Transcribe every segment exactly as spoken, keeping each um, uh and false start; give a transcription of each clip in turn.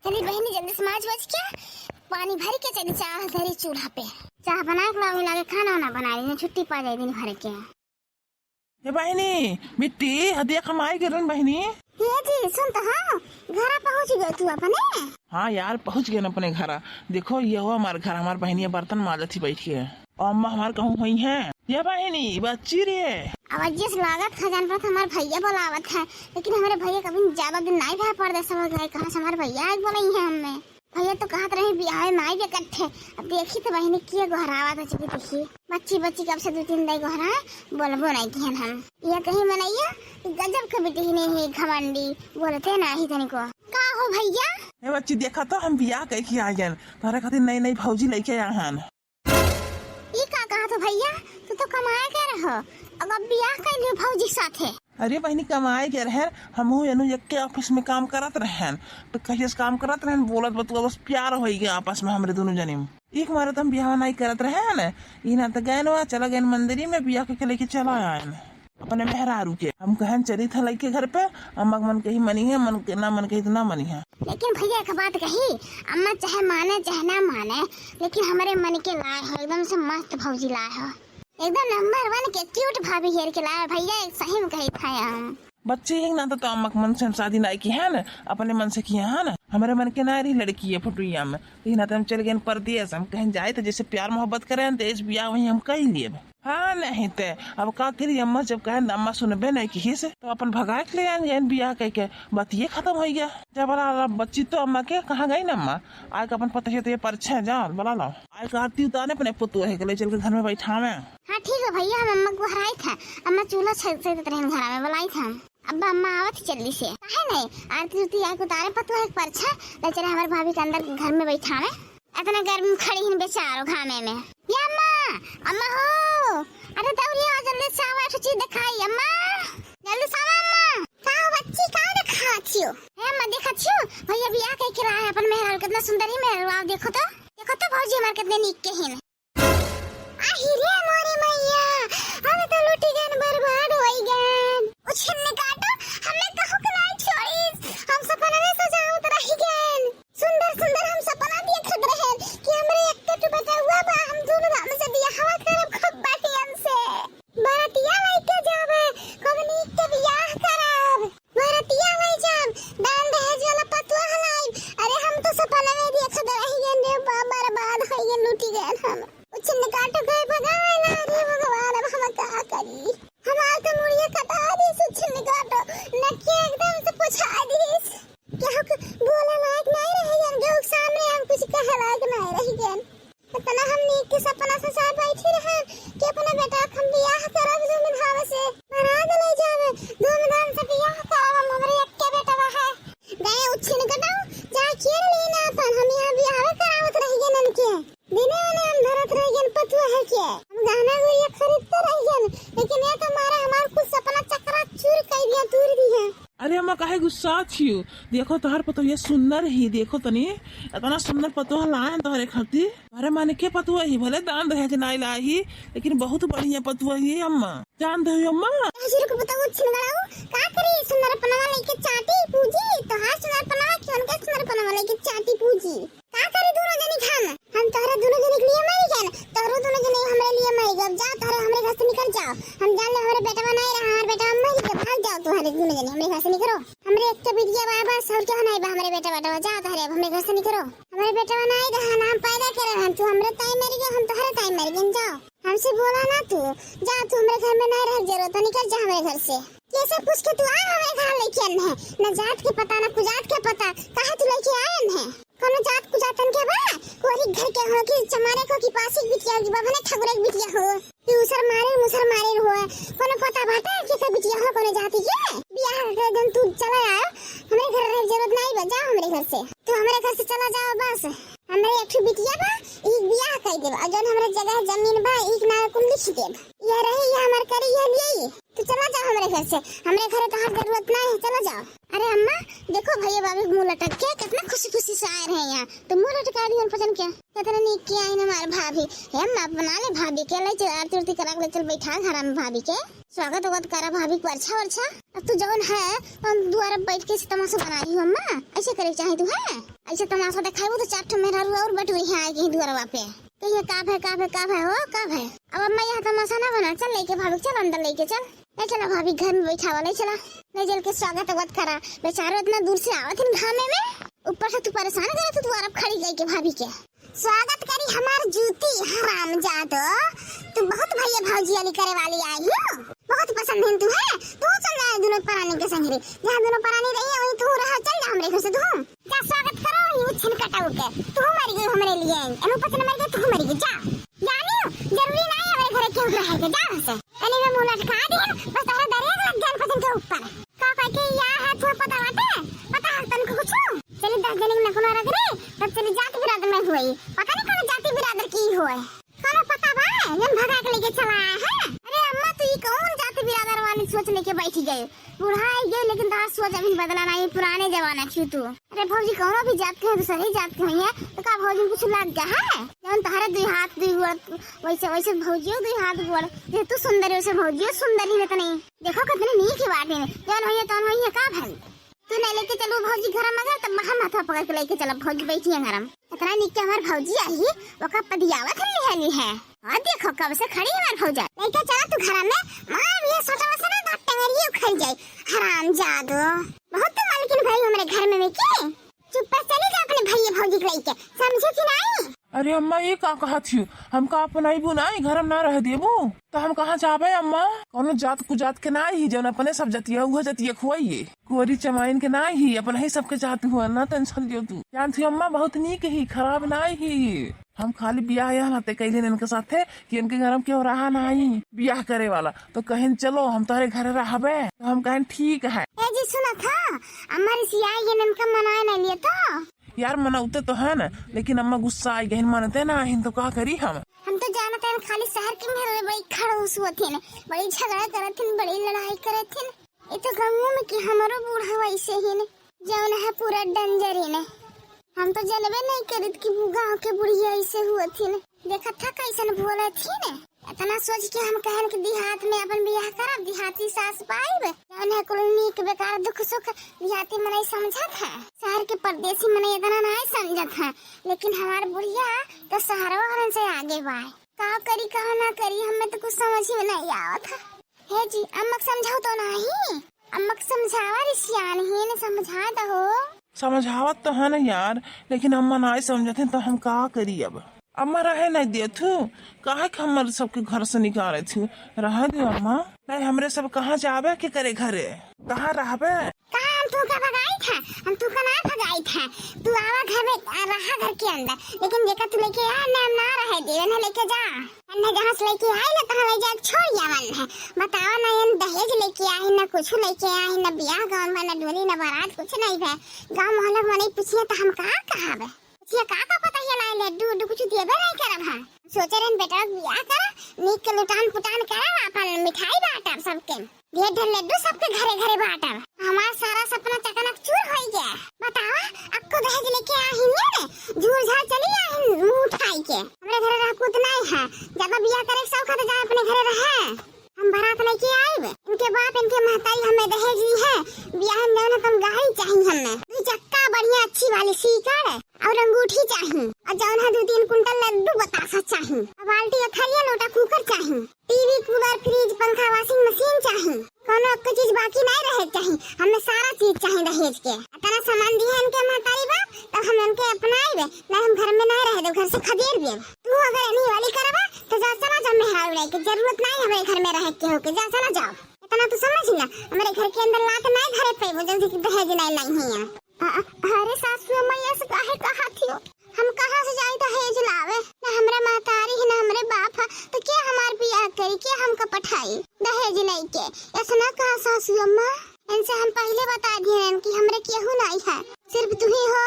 चली बहिनी, जल्दी से माज बज के पानी भर के चली चाह धरी चूल्हा पे। चाह बना के लावे लागे, खाना वाना बना ली, छुट्टी पा जाए दिन भर के। ए बहिनी, बिट्टी, ह देख हम आई गए बहिनी। हे जी, सुन तो हाँ, घरा पहुँच गए तू अपने? हाँ यार, पहुँच गए अपने घरा। देखो, ये हो हमार घर, हमार बहिनिया बर्तन माजत ही बैठी है। अम्मा हमार कहूँ हुई है। ये बहिनी, बच्ची रे। अब जिस लागत खजान पर हमार भैया बोलावत है, लेकिन हमारे भैया कभी ज्यादा दिन नहीं भा परदेस में गए, कहाँ से हमार भैया आज बोलाई है हमें। भैया तो कहत रहे बियाहे में आई इकट्ठे। अब देखी तो बहिनी किया गोहरावा तो चली देखी। बच्ची बच्ची कब से दो तीन दाई गोहरा बोलबो नहीं किहन हम। ये कहीं मनैया गजब के बिटिहने है घमंडी, बोलते नहीं तनिको। का हो भैया? ए बच्ची देखा तो हम बियाह कई के आ गए, तोहरे खातिर नई नई भौजी लेके आ हन। ई का कहत हो भैया? तू तो कमाए के रहो, अब बियाह कर लियो भौजी साथे। अरे बहिनी, कमाए के रहे, हमहू एनू एक के ऑफिस में काम करत रहन, तो कहिए से काम करत रहन, बोलत बतुआ बस प्यार हो गया आपस में हमरे दोनों जने में। एक मारे तो हम बियाह नहीं करत रहन, ई ना तो गए ना चला गए मंदिरी में बियाह के लेके चला आए अपने मेहरारू के। हम कहन चली था लइके घर पे, अम्मा के मन कही मनी है, मन के ना मन कही तो ना मनी है। लेकिन भैया एक बात कही, अम्मा चाहे माने चाहे ना माने, लेकिन हमारे मन के लाए हो, एकदम से मस्त भौजी लाए हो, एकदम नंबर वन के क्यूट भाभी हेर के लाए भैया, एक सही में कही था हम। बच्ची ही ना तो, तो अम्मा के मन से हम शादी ना की है ना, अपने मन से किया है ना, हमारे मन के ना रही लड़की है फुटुइया में, लेकिन ना तो हम चल गए परदेश, हम कहीं जाए तो जैसे प्यार मोहब्बत करें देश बियाह वहीं हम कही लिए। हाँ, नहीं ते, अब का करी अम्मा, जब कहे अम्मा सुनबे नहीं किहिस, तो अपन भगा के ले आन, गए बियाह कह के, बतिये खत्म हो गया। जब बोला, अब बच्ची तो अम्मा के, कहाँ गई ना अम्मा? आए के अपन पतोहिया तो ये परछे जाओ, बोला लो। आए के आरती उतारे अपने पुतोह के ले चल के घर में बैठावे। हाँ, ठीक है भैया, हम अम्मा को हराई था, अम्मा चूल्हा छे-, छेदत रहन घर में, बोलाई था। अब अम्मा आवत जल्दी से, काहे नहीं? आरती उरती आए के उतारे पतोह के परछे, ले चले हमारे भाभी के अंदर घर में बैठावे। इतना गर्मी में खड़ी हिन बेचारो घामे में। ये अम्मा, अम्मा हो, अरे दौड़ी आ जल्दी से आवा, एक चीज दिखाई अम्मा, जल्दी से आवा अम्मा। का हो बच्ची, का देखा छियो? हे अम्मा देखा छियो, भैया बियाह कह के रहा है अपन मेहरारू, कितना सुंदर ही मेहरारू, आओ देखो तो, देखो तो भौजी हमार कितने नीक के हिन। आही रे मोरी मैया, हम तो लुटी गन, बर्बाद होई गन। उछिन्नी काटो, हमें कहू के नाई छोड़ीस, हम सपना में सजावत रही गन। सुंदर सुंदर हम सपना देखत रहे कि हमरे एक ठो बेटउआ बा, हम धूमधाम से बियाहवा करब खूब बढ़ियन से। बरतिया लइके जावे, खूब नीक के बियाह करब। बरतिया लइ जाब, दान दहेज वाला पतोह लाइब। अरे हम तो सपना में देखत रही गन रे बा, बर्बाद होई गन, लूटी गन हम। उछिन्नी काटो गए भगाए ला रे भगवान, अब हम का करी? हमार तो मुड़िया कटा दीस उछिन्नी काटो, नकिया एकदम से पोछा दीस। केहू के बोले लायक नहीं रही गन, केहू के सामने हम कुछ कहे लायक नहीं रही गन। इतना हम नीक के सपना सजाए बैठी रहन कि अपना बेटा के हम बियाह करब धूमधाम से, बारात ले जावे, धूमधाम से बियाह करब हम, हमरे एक्के बेटवा है। गए उछिन कटाऊ, जा चीर ली ना अपन, हम यहाँ बियाह करावत रही गन इनके। दिने वने हम धरत रही गन पतोह के, हम गहना गुड़िया खरीदते रही गन, लेकिन ये तो मारे हमार कुछ सपना चकरा चूर कर दिया, तूर दिया। अरे अम्मा, काहे गुस्सा छियो? देखो, तोहार पतोहिया सुंदर ही, देखो तनी, इतना सुंदर पतोह लाए हैं तोहरे खातिर। अरे माने के पतोह ही, भले दान दहेज नाई लाई ही, लेकिन बहुत बढ़िया पतोह ही अम्मा। जान दो अम्मा। काहे रुक पतोह छिनगड़ाऊ, का करी सुंदर पनवा लेके चाटी पूजी, तोहार सुंदर पनवा क्यों के सुंदर पनवा लेके चाटी पूजी? का करी दोनों जनी खान? हम तोहरे दोनों जनी के लिए मरी गन, तोहरो दोनों जनी हमरे लिए मरी गब। जाओ तोहरे हमरे घर से निकल जाओ। हम जान ले हमरे बेटवा नहीं रहा, हमारे बेटवा मरी गब। भाग जाओ तोहरे दोनों जनी हमरे घर से निकलो। हमरे एक तो बिटिया बा बस, और क्या नहीं बा हमरे बेटा बेटवा। जाओ तोहरे अब हमरे घर से निकलो। हमरे बेटवा नहीं रहा, ना हम पैदा करे रहन, तू हमरे ताई मरी गए, हम तोहरे ताई मरी गन। जाओ। हमसे बोला ना तू, जा तू हमरे घर में नहीं रहे जरूरत, तो निकल जा हमरे घर से। कैसे पूछ के तू आ हमरे घर लेके आन है? ना जात के पता, ना कुजात के पता, काहे तू लेके आयन है? कोनो जात कुजातन के बा? कोरी घर के हो कि चमारे को कि पासी बिटिया की बा, भले ठगुरे की बिटिया हो। कि उसर मारे, मुसर मारे हो। कोनो पता बाटे कि के बिटिया हो, कोनो जाति के? बियाह के दिन तू चला आयो, हमरे घर रहे जरूरत नहीं बा, जा हमरे घर से। तू हमरे घर से चला जाओ बस। हमरे एक ठो बिटिया बा, ई बियाह कर देब, और जौन हमरे जगह जमीन बा, ई नाम कुल लिख देब। यह रही, यह हमार करी, यह लिए। तू चला जा हमरे घर से, हमरे घरे तोहार जरूरत ना है, चला जाओ। अरे अम्मा, देखो भैया भाभी मुंह लटक के कितना खुशी खुशी से आए रहे यहाँ, तो मुंह लटका दिहन पजन के। कितना नीक के आइन हमार भाभी। हे अम्मा, बना ले भाभी के, ले चल आरती उरती करा के ले चल बैठा घर में भाभी के। स्वागत उगत करा भाभी के, अच्छा अच्छा। अब तू जौन है, हम दुआरा बैठ के तमाशा बनाई हो अम्मा, ऐसे करे के चाहे तू है। ऐसे तमाशा देखाइबू तो चार ठो मेहरारू और बटुरी है आएगी दुआरवा पे। कहिए, "का भय, का भय, का भय हो, का भय?" अब अम्मा, यहाँ तमाशा ना बना, चल लेके भाभी, चल अंदर लेके चल। ले चला भाभी, घर में बैठावा, ले चला। ले चल के स्वागत वगत करा। बेचारो इतना दूर से आवत हिन घामे में, ऊपर से तू परेशान करत तू दुआर पे खड़ी लेके भाभी के। स्वागत करी हमार जूती, हरामजादो। तू बहुत भैया भौजी वाली करे वाली आई हो। बहुत पसंद है तू है। तू चल जाए दोनों परानी के संगरी। जहाँ दोनों परानी रही है, वहीं तू रह, चल जा हमरे घर से तू। जा स्वागत करो, यू छिन कटाऊ के। तू मर गई हमरे लिए। एनु पचन मर गई, तू मर गई, जा। जानी हो, जरूरी नहीं है हमरे घर के रहे के, जा यहाँ से। तनी में मुंह लटका दे, बस तोहरा दरिया के लग गया पचन के ऊपर। का कह के या है, तू पता बाटे? पता है तनको कुछ? चली दस जने के नकुना रख रे, तब चली जात बिरादर में हुई। पता नहीं कौन जाति बिरादर की हुए। कौनो पता बा? जन भगा के लेके चला आया है। अरे अम्मा, तू ई कौन जाति बिरादर वाली सोच लेके बैठ गए? बूढ़ा आई गए, लेकिन तोहार सोच अभी बदला नहीं, पुराने जमाना की तू। अरे भौजी, कौनो भी जात के हैं, दूसरे ही जात के हैं, तो का भौजी में कुछ लग गया है? जौन तोहरे दुई हाथ दुई गोड़, वैसे, वैसे भौजियो दुई हाथ गोड़। जे तू सुंदर, वैसे भौजियो सुंदर ही नहीं। देखो कितनी नीक बाटे, जौन होइए तौन होइए, का भल? तू नहीं लेके चलू भौजी घर में, अगर तब हम हाथवा पकड़ के लेके चलब भौजी, बैठी है घर में। इतना नीक के हमार भौजी आई, ओका पदियावत हम लिहली है। और देखो कब से खड़ी हमार भौजा। लेके चला तू घर में, मार ये सोटा से ना दांत टंगरिए उखड़ जाए। हरामजादो, बहुत तो मालकिन भाई हमरे घर में, में के? चुप्पे चली जा अपने भैया भौजी के लेके, समझे कि नहीं? अरे अम्मा, ये का कहत हियो? हमका अपनाइबू नाई, घर में ना रह देबू, तो हम कहाँ जाबे अम्मा? कौनो जात कुजात के ना ही, जौन अपने सब जतिया, उह जतिया खुआइए। कोरी चमाइन के ना ही, अपन ही सबके जात हुआ, ना टेंशन लियो तू। जानत हियो अम्मा, बहुत नीक ही, खराब ना ही। हम खाली बियाह यहाँ नाते कैले इनके साथे कि इनके घर में केहू रहा नाई बियाह करे वाला, तो कहेन चलो हम तोहरे घरे रहबे, तो हम कहेन ठीक है। ए जी सुनत ह, अम्मा रिसियाई गए, इनका मनाए नहीं लिए तो। यार मनौते तो है ना, लेकिन अम्मा गुस्सा आई गई, मानते ना आहिन तो का करी हम? हम तो जानत हन खाली शहर के मेहरारू बड़ी खड़ूस होत हिन, बड़ी झगड़ा करत हिन, बड़ी लड़ाई करत हिन। ये तो गाँव में कि हमारो बूढ़ा वैसे ही ने, जौन है पूरा डेंजर ही ने। हम तो जनबे नहीं करित कि गाँव के बुढ़िया ऐसे हुआ थी ने। देखत था कैसन बोले थी ने। इतना सोच के हम कहन कि देहात में अपन बियाह करब, देहाती सास पाइब, जौन है कुल नीक बेकार दुख सुख देहाती मनई समझत है। शहर के परदेसी मनई इतना नहीं समझत है, लेकिन हमार बुढ़िया तो शहरों वालन से आगे बाय। का करी, का ना करी, हमें तो कुछ समझ में नहीं आवत है। हे जी, अम्मा के समझाओ तो नाही। अम्मा के समझावा रे सियान ही ने, समझा दहो। समझावत तो है ना यार, लेकिन अम्मा नाई समझत हैं तो हम का करी अब? अम्मा रहे नहीं देत हूँ, काहे के हमर सबके घर से निकालत हूँ? रहे दे अम्मा। नहीं, हमरे सब कहाँ जाबे के करे घरे? कहाँ रहबे? कहाँ हम तुहका भगाई था? हम तुहका ना भगाई था। तू आवा घर में, आ, रहा घर के अंदर, लेकिन जेका तू लेके आ ना, हम ना रहे देवे ना, लेके जा। अन्ने जहाँ से लेके आई ना, तहाँ ले जाके छोड़ आवन है। बतावा ना, एन दहेज लेके आई ना, कुछ लेके आई ना, बियाह गाँव में ना डोली ना बारात, कुछ नहीं है। गाँव मोहल्ला में नहीं पूछिए तो हम का कहाबे? पूछिए का का पता ये लाई लड्डू उड्डू कुछ देबे नहीं करब हम। सोचे रहन बेटा बियाह कर, नीक के लुटान पुटान कर, अपन मिठाई बांटब सबके। ढेर ढेर लड्डू सबके घरे घरे बांटब। हमार सारा सपना चकनाचूर होई गया। बतावा, अक्को दहेज लेके आहिन ने, झूर झार चली आहिन मुंह उठाई के। हमरे घरे रहपूत नहीं है, ज्यादा बियाह करे के शौक है तो जा अपने घरे रहे। हम बारात लेके आइब, इनके बाप इनके महतारी हमें दहेज दी है। बियाह में जौन है तुम गाड़ी चाहिए हमें, दो चक्का बढ़िया अच्छी वाली सीकर और अंगूठी चाहिए, और जौन है दो तीन कुंटल लड्डू बतासा चाहिए, और बाल्टी और थरिया लोटा कुकर चाहिए। टीवी, कूलर, फ्रिज, पंखा, वॉशिंग मशीन चाही, कौनो एक चीज बाकी नहीं रहे चाही। हमें सारा चीज चाही दहेज के। इतना सामान दिए इनके महतारी बा, तब हम इनके अपनाइबे, नहीं हम घर में नहीं रहे देब, घर से खदेड़ देब। तू अगर इन्हीं वाली करबा, तो जा चला जा मेहरारू रह के, जरूरत नहीं हमारे घर में रहे के होके, जा चला जाओ। इतना तू समझ ना, हमारे घर के अंदर लात नहीं धरे पेबो, जल्दी से दहेज नहीं लाई है यहाँ। अ-, अ-, अरे सासू अम्मा, ये सब काहे कहा थी हो? हम कहाँ से जाई दहेज लावे? ना हमरे महतारी है, ना हमरे बाप है, तो के हमार बियाह करी, के हमका पठाई दहेज लेके? ऐसा ना कहा सासू अम्मा, इनसे हम पहले बता दिए रहन कि हमरे केहू नहीं है, सिर्फ तू ही हो।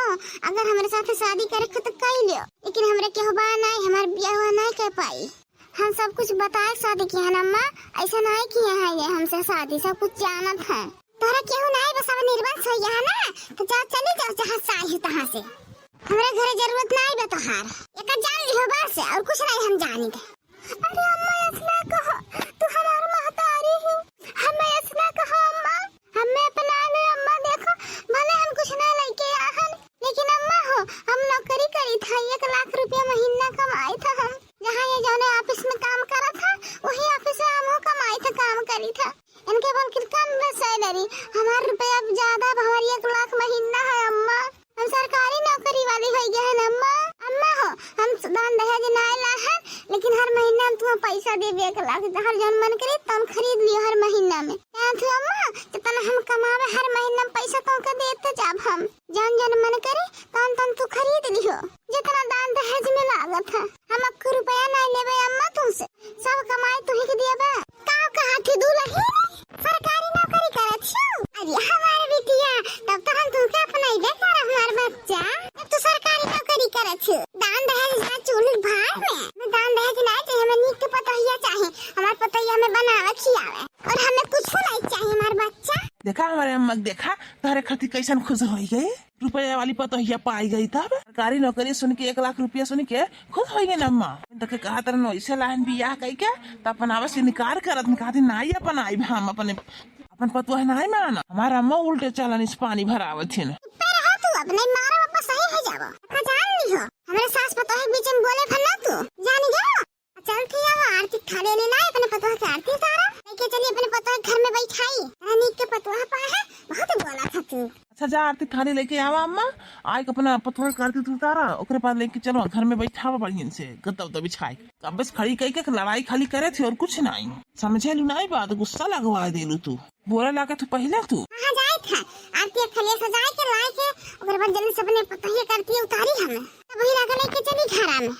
अगर हमरे साथ शादी करे के तो कर लियो, लेकिन हमरे केहू बा नहीं, हमार बियाह नहीं कर पाई। हम सब कुछ बताए शादी किए हैं अम्मा, ऐसा नहीं किए हैं ये हमसे शादी, सब कुछ जानत है। तोहरा केहू नाई बस अब निर्वंश हो गया है ना, तो जा चली जाओ जहाँ से आई हो तहाँ से। हमरे घरे जरूरत नाई बा तोहार। एकर जान लिहो बस, और कुछ नहीं हम जानी थे। अरे अम्मा, ऐसना कहो, तू हमार महतारी हो। हमें ऐसना कहो अम्मा, हमें अपना ले अम्मा, देखो, भले हम कुछ ना लेके आहन, लेकिन अम्मा हो, देबे एक लाख, तोहर जौन मन करे तौन खरीद लियो हर महीना में। जानत हो अम्मा, जितना हम कमावे हर महीना में पैसा तोहके देते जाब हम। जौन जौन मन करे तौन तौन तू खरीद लियो, जितना दान दहेज में लागत है। हम एको रुपया नहीं लेबे अम्मा तुमसे, सब कमाई तुही के देबे। का कहत ही दुलही, सरकारी नौकरी करत हो? अरे हमार बिटिया, तब तो हम तुमके अपनाइबे करब हमार बच्चा। जब तू सरकारी नौकरी करत हो, दान दहेज ना चूल्ही भार में, हमें दान दहेज ना चाहिए, हमें नीक के पतोहिया चाहिए, हमार पतोहिया हमें बनावे खियावे, और हमें कुछ नहीं चाहिए हमार बच्चा। देखा हमारे अम्मा के, देखा तोहरे खातिर कैसन खुश होई गई, रुपया वाली पतोहिया पाई गई। तब सरकारी नौकरी सुन के, एक लाख रुपया सुन के खुश होई गई ना अम्मा। तके कहा तरन वैसे लाइन बियाह कई के, त अपन आवे से इनकार करत न, कहती नाई अपन आइब हम, अपन अपन पतोह नाई माना। हमार अम्मा उल्टे चालन इस पानी भरावत हिन। चुप्पे रहो तू, अपने मारा बापा सही हो जाबो। का जान ली हो, हमरे सास पतोह के बीच में बोले भर ना तू, जान गयो। चल थी अब आरती थाली ले लाई, अपने पतोह के आरती उतारा, लेके चली अपने पतोह के घर में बैठाई। रानी के पतोह पा है, बहुत बोला था तू। अच्छा जा आरती थाली लेके आवा अम्मा, आइके अपना पतोह के आरती तू उतारा, ओकरे बाद लेके चलो घर में बैठावा बढ़िया से, गद्दा उद्दा बिछाई। अब बस खड़ी कई के लड़ाई खाली करे थी और कुछ नहीं। समझे लू नहीं बात, गुस्सा लगवा देलू तू। बोले लागे तू पहले तू। कहाँ जाए था? आरती थाली सजाए के लाए के, ओकरे बाद जल्दी से अपने पतोह के आरती उतारी हम। तब वही लागे लेके चली घरा में।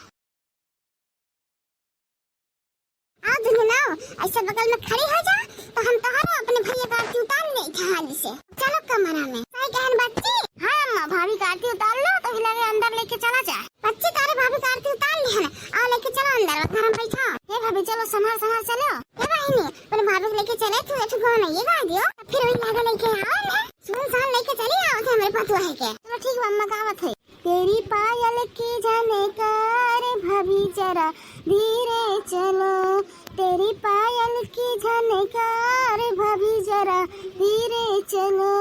आओ दुल्हन आओ, ऐसे बगल में खड़ी हो जा, तो हम तोहरो अपने भैया का आरती उतार ले हाली से। चलो कमरा में। सही कहन बच्ची? हाँ अम्मा, भाभी का आरती उतार लो, तो हिला के अंदर लेके चला जाए। बच्ची, तारे भाभी का आरती उतार ली है ना, आओ लेके चलो अंदर, घर में बैठाओ। हे भाभी, चलो संभाल संभाल चलो। हे बहिनी, अपने भाभी को लेके चले, तू एक ठो गाना ये गा दियो, तो फिर वही लागे लेके आओ ना। सुन सान लेके चली आओ थे हमारे पतुआ है के। चलो ठीक बा अम्मा, गावत है। तेरी पायल की झनकार भाभी जरा धीरे चलो, तेरी पायल की झनकार भाभी जरा धीरे चलो।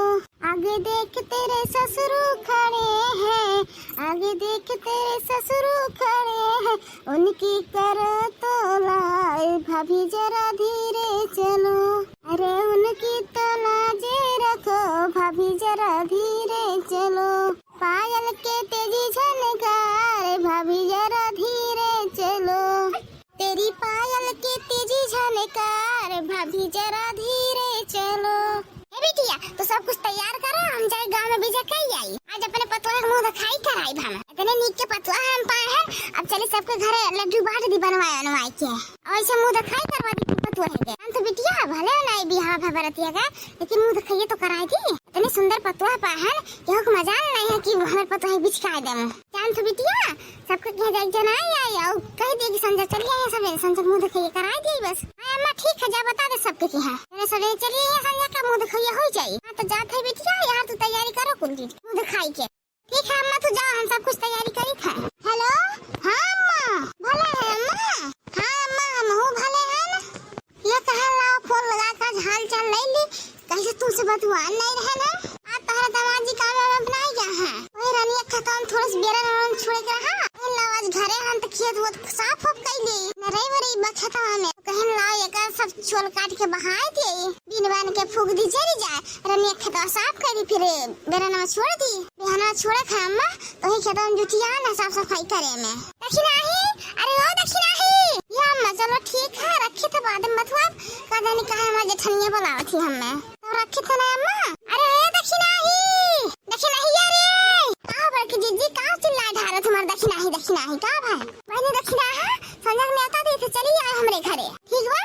आगे देख तेरे ससुर खड़े हैं, आगे देख तेरे ससुर खड़े हैं, उनकी करो तो लाज भाभी जरा धीरे चलो। अरे उनकी तो लाजे रखो भाभी जरा धीरे चलो। पायल के तेजी झनकार भाभी जरा धीरे चलो। तेरी पायल के तेजी झनकार भाभी जरा धीरे चलो। ए बिटिया, तू सब कुछ तैयार करो, हम जाए गाँव में बीजा कई आई। आज अपने पतोह के मुँह दिखाई कराई हम। इतने नीक के पतोह हम पाए हैं, अब चली सबके घरे लड्डू बांट दी बनवाए बनवाए के। और ऐसे मुँह दिखाई करवा दी पतोह के। हम तो बिटिया भले ना बिहाव है बरतिया का, लेकिन मुँह दिखाइए तो कराई दी। इतनी सुंदर पतोह पाए हैं, केहू के मजाल नहीं है कि हमें पतोह बिचकाए देम। जान तो बिटिया, सबके कह जाए जनाई आई, आई, और कह दिए कि संजय चली आई, सब संजय मुँह दिखाइए कराई दी बस। हाँ अम्मा, ठीक है, जा बता दे सबके कि हाँ। अरे सवेरे चली आई संजय का मुँह दिखाइए हो जाई। हाँ तो जात है बिटिया, यार तू तैयारी करो कुल दिन मुँह दिखाई के। ठीक है अम्मा, तू जाओ, हम सब कुछ तैयारी करी था। हेलो, हाँ अम्मा, भले है अम्मा। हाँ अम्मा, हम हूँ भले है ना। ये कहा लाओ फोन लगा कर हाल चाल ले ली, कैसे तुमसे बतुआ नहीं रहे ना। आज तोहरा दामाद जी काम में अपनाई गया है। वही रनिया खेतवा में थोड़ा सा बेरन वेरन छोड़े के रहा। वही लाओ आज घरे हम तो खेत वो साफ हो कैली। न रही वही बखेतवा में। तो कहेन लाओ एकर सब छोल काट के बहाई दिए। बीन बान के फूक दी जरी जाए। रनिया खेतवा साफ करी फिर बेरनवा छोड़ दी। बिहनवा छोड़े खा अम्मा। तो ही खेतवा में जुटिया ना साफ सफाई करे में। दखिनाही, अरे ओ दखिनाही। या अम्मा, चलो ठीक है, रखी थे बाद में बतुआ। का जानी काहे हमार जेठनिया बुलावत ही हमें। तो रखी थे ना अम्मा। अरे ए दखिनाही, दखिनाही अरे। का बड़की जीजी का चिल्ला ढारत हमार दखिनाही, दखिनाही का भाई? बहनी दखिनाहा, संजय नेवता दी थे चली आए हमरे घरे। ठीक बा?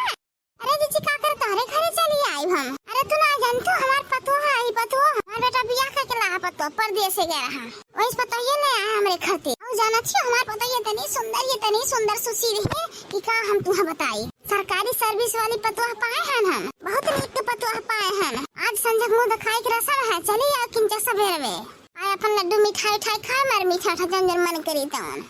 अरे जीजी, का कर तोहरे घरे चली आई हम? अरे तू ना जानतू, हमार पतोह है, ई पतोह, हमार बेटा बियाह करके लाहा पतोह, परदेस से गया रहा। वही पतोहिए ले आए हमरे खातिर। और जानत छी, हमार पतोहिए इतनी सुंदर, ये इतनी सुंदर सुशील है कि का हम तुहा बताई। सरकारी सर्विस वाली पतोह पाए हन हम, बहुत नीक के पतोह पाए हन। आज संझक मुँह दिखाई के रसम है, चली आओ किंचा सबेरवे। आए अपन लड्डू मिठाई उठाई खाए, मार मीठा उठा जौन जौन मन करी तौन।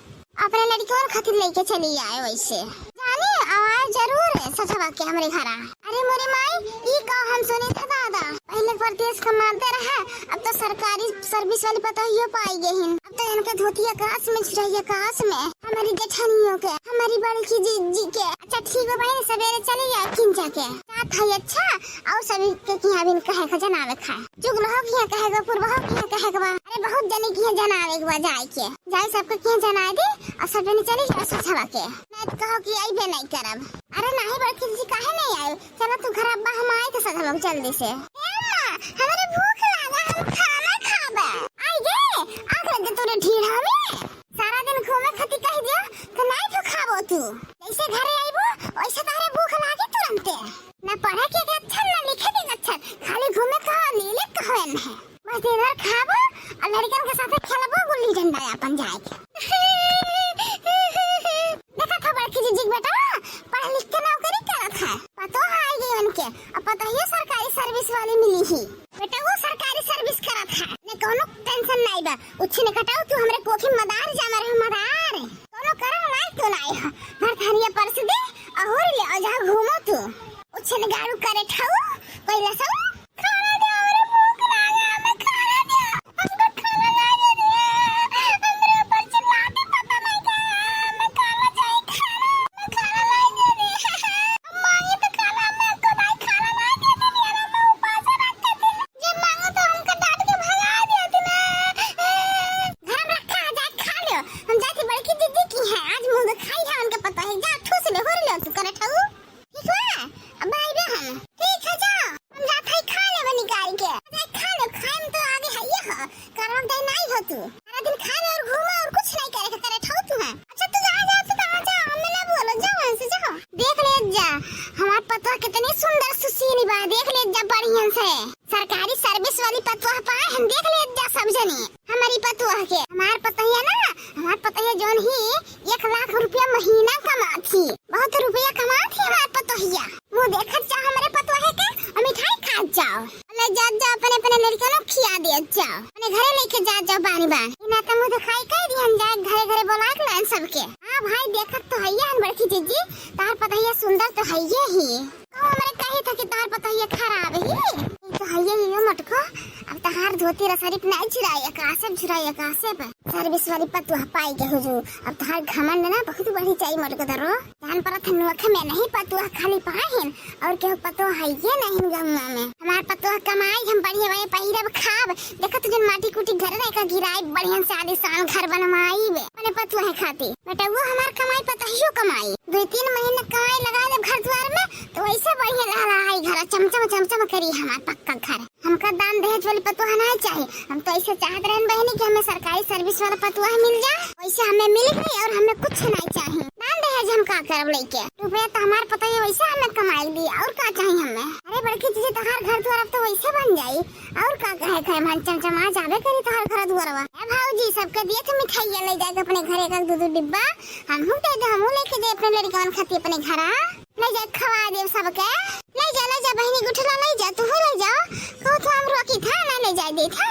अपने लड़कियों खातिर लेके चली आए वैसे। जानी आवाज जरूर है सचवा के हमरे घरा। अरे मोरे माई, ई का हम सुने था दादा। पहले परदेस कमाते रहे, अब तो सरकारी सर्विस वाली पतोहियो पाइ गए हैं। अब तो इनके धोती आकाश में छुड़ाई, आकाश में। हमारी जेठनियों के, हमारी बड़की जीजी के। अच्छा ठीक बा बहिन, सबेरे चली जाए किंचा के। जात है अच्छा, और सभी के किहाँ बिन कहे का जनावे खाए। चुगलहो किहाँ कहे का, पुरबहो किहाँ कहे का बा। अरे बहुत जनी किहाँ जनावे के बा जाए के। जाए सबके किहाँ जनाए दे और सब जनी चली जाए ससुरवा के। नहीं तो कहो कि अइबे नहीं करब। अरे नहीं बड़की जीजी काहे नहीं आए? चलो तू घर अब्बा हम आए तो सब लोग जल्दी से। ए माँ, हमरे भूख लागा, हम खाना खाबे। आई गे, आग लग गए तोरे ढीढ़ा में। सारा दिन घूमे खातिर कह दिया, तो नहीं तो खाबो तू। जैसे घरे आइबो, वैसे तारे भूख लागे तुरंते। ना पढ़े के अक्षर, ना लिखे के अक्षर, खाली घूमे कहो, लीले कहो एन्हे। बस दिन भर खाबो और लड़कन के साथे खेलबो गुल्ली डंडा अपन जाए के। देखा था बड़की जीजी के बेटा, पढ़ लिख के नौकरी करत है। पतोह आइ गई उनके, अब पतोहियो सरकारी सर्विस वाली मिली ही। बेटा वो सरकारी सर्विस करत है, ने कोनो टेंशन नहीं बा। उच्छे ने कटाऊ तू हमरे कोखी मदार जा मरे मदार। कोनो करम लायक तो नहीं है। भर थरिया परस दे, अहोर ले और जा घूमो तू। उच्छे ने गाड़ू करे ठाऊ, कोई लसऊ। खाना दे, हमरे भूख लागे, हमें खाना दे। हमको खाना ना दे दिया। हमरे ऊपर चिल्लाते पता नहीं क्या। हमें खाना चाहिए, खाना। हमें खाना ना दे दिया। हम मांगे तो खाना, हमें तो भाई खाना ना दे दिया। हमें उपास रख के दिन। जे मांगो तो हमका डांट के भगा दिया तू ना। घर में रखा है, जाके खा लो। हम जाती बड़की दीदी की है, आज मुंह दिखाई है उनके पता है। जा ठूस ले, हो ले तू करे ठाऊ। ठीक बा, अब आइबे हम। ठीक है, जाओ, हम जात हई खा लेबे निकाल के। अरे खा लो, खाए में तो आगे है ये हो, करम दे नहीं हो तू। सारा दिन खाए और घूमे और कुछ नहीं करे के करे ठाऊ तू है। अच्छा तू जा, जा, तू कहाँ जा, हमें ना बोलो, जाओ यहाँ से जाओ। देख ले जा, हमार पतोह कितनी सुंदर सुशील बा, देख ले जा बढ़िया से। सरकारी सर्विस वाली पतोह पाए हम, देख ले जा सब जनी। हमारी पतोह के, हमार पतोहिया ना, हमार पतोहिया जौन ही एक लाख रुपया महीना कमात ही। बहुत रुपया कमात ही हमार पतोहिया। मुँह देखत जाओ हमरे पतोहे के और मिठाई खात जाओ। ले जात जाओ अपने, अपने लड़के लोग खिया दियत जाओ। अपने घरे लेके जात जाओ बानी बान। ई नाता मुँह दिखाई कह दिहन जाए, घरे घरे बोला के लाइन सबके। हाँ भाई देखत तो हइये हन बड़की जीजी, तार पतोहिया सुंदर तो हइये ही। तो हमरे कही था कि तार पतोहिया खराब ही। ई तो हइये ही हो मटको। अब तहार धोती रसरी पे नहीं छुड़ाई, अकासे पे छुड़ाई, अकासे पे। सर्विस वाली पतोह पाई के हुजूर। अब तहार घमंड ना बहुत बढ़ी जाई मटको दरो। जान परत है नोख में नहीं पतोह खाली पाहिन और केहू पतोह हइये नहीं गौवा में। हमार पतोह कमाई हम बढ़िया बढ़िया पहिरब खाब। देखत जन माटी कूटी घर रह का गिराई बढ़िया से आलीशान घर बनवाई बे अपने पतोह खातिर। बेटा वो हमार कमाई पतोहियो कमाई। दो तीन महीना कमाई लगा देब घर द्वार में तो वैसे बढ़िया लहलहाई घर चमचम चमचम करी हमार पक्का घर। हमका दान दहेज वाली पतोह नहीं चाहिए। हम तो ऐसे चाहत रहन बहनी कि हमें सरकारी सर्विस वाला पतोह मिल जाए, वैसे हमें मिल गई और हमें कुछ नहीं चाहिए। दान दहेज हम का करब लेके? रुपया तो हमार पतोह वैसे हमें कमाई दी, और का चाहिए हमें? अरे बड़की जीजी, तोहार घर द्वार अब तो वैसे बन जाई, और का कहे खाए मन चमचमा जाबे करी तोहार घर द्वारवा। ए भौजी, सबके दिए थे मिठाइया ले जाके अपने घर एक एक दो दो डिब्बा, हमहू दे दे, हमहू लेके जाए अपने लड़कवन खातिर अपने घरा। ले जा, खवा देब सबके। ले जा, ले जा बहिनी गुठला, ले जा, तू ले जा। कहत हम रोकी था, ना ले जाए दे था।